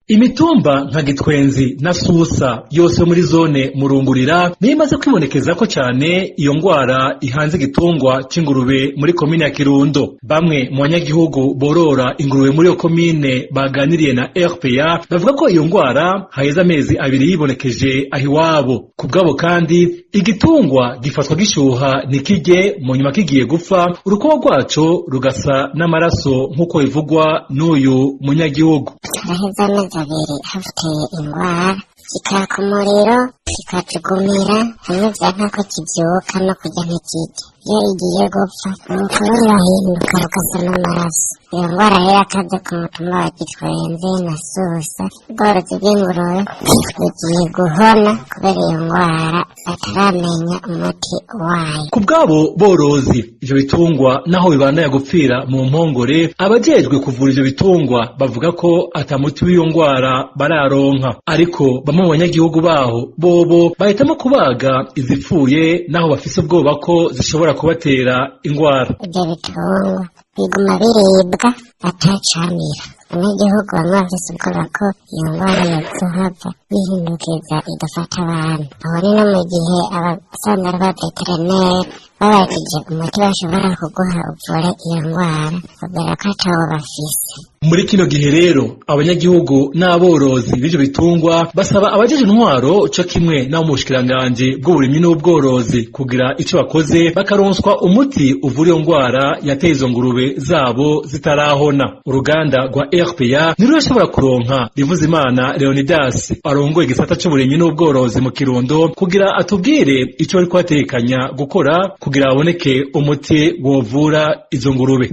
Imitumba nka Gitwenzi na Susa yose muri zone Murungurira niyo imaze kwibonekeza ko cane iyo ngwara ihanze igitungwa c'ingurube muri komine ya Kirundo. Bamwe mu banyagihugu borora ingurube muri iyo komine baganiriye na RPA bavuga ko iyo ngwara haheze amezi 2 yibonekeje aho iwabo. Ku bwabo kandi igitungwa gifatwa gishuha ntikirye, mu nyuma kigiye gupfa urukoba rwaco rugasa n'amaraso nk'uko bivugwa n'uyu munyagihugu. Haraheze amezi 2 havuteye ingwara, kikaka umuriro, kikacugumira, hamwe vyanka ko kivyuka no kurya ntikirye. Iyo igiye gupfa urukoba rurahinduka rugasa n'amaraso. Iyo ngwara rero yakaze ku mutumba wa Gitwenzi na Susa. Ubworozi bw'ingurube bugiye guhona kubera iyo ngwara bataramenya umuti wayo. Ku bwabo borozi ivyo bitungwa naho bibandanya gupfira mu mpongore, abajejwe kuvura ivyo bitungwa bavuga ko ata muti w'iyo ngwara bararonka. Ariko bamwe mu banyagihugu baho bobo bahitamo kubaga izipfuye naho bafise ubwoba ko zishobora kubatera ingwara. Ivyo bitungwa biguma biribwa atacamira. Abanyagihugu bamwe bafise ubwoba ko iyo ngwara yozohava yihindukiza igafata abantu. Aho ni no mu gihe abasanzwe ari ba veterineri babajije umuti bashobora kuguha uvure iyo ngwara, babwira ko atawo bafise. Muri kino gihe rero abanyagihugu n'aborozi b'ivyo bitungwa basaba abajeje intwaro co kimwe n'abo mu bushikiranganji bw'uburimyi n'ubworozi kugira ico bakoze bakaronswa umuti uvura iyo ngwara yateye izo ngurube zabo zitarahona. Uruganda rwa RPA ntirurashobora kuronka Rivuzimana Leonidas arongoye igisata c'uburimyi n'ubworozi mu Kirundo kugira atubwire ico bariko batekanya gukora kugira haboneke umuti wovura izo ngurube.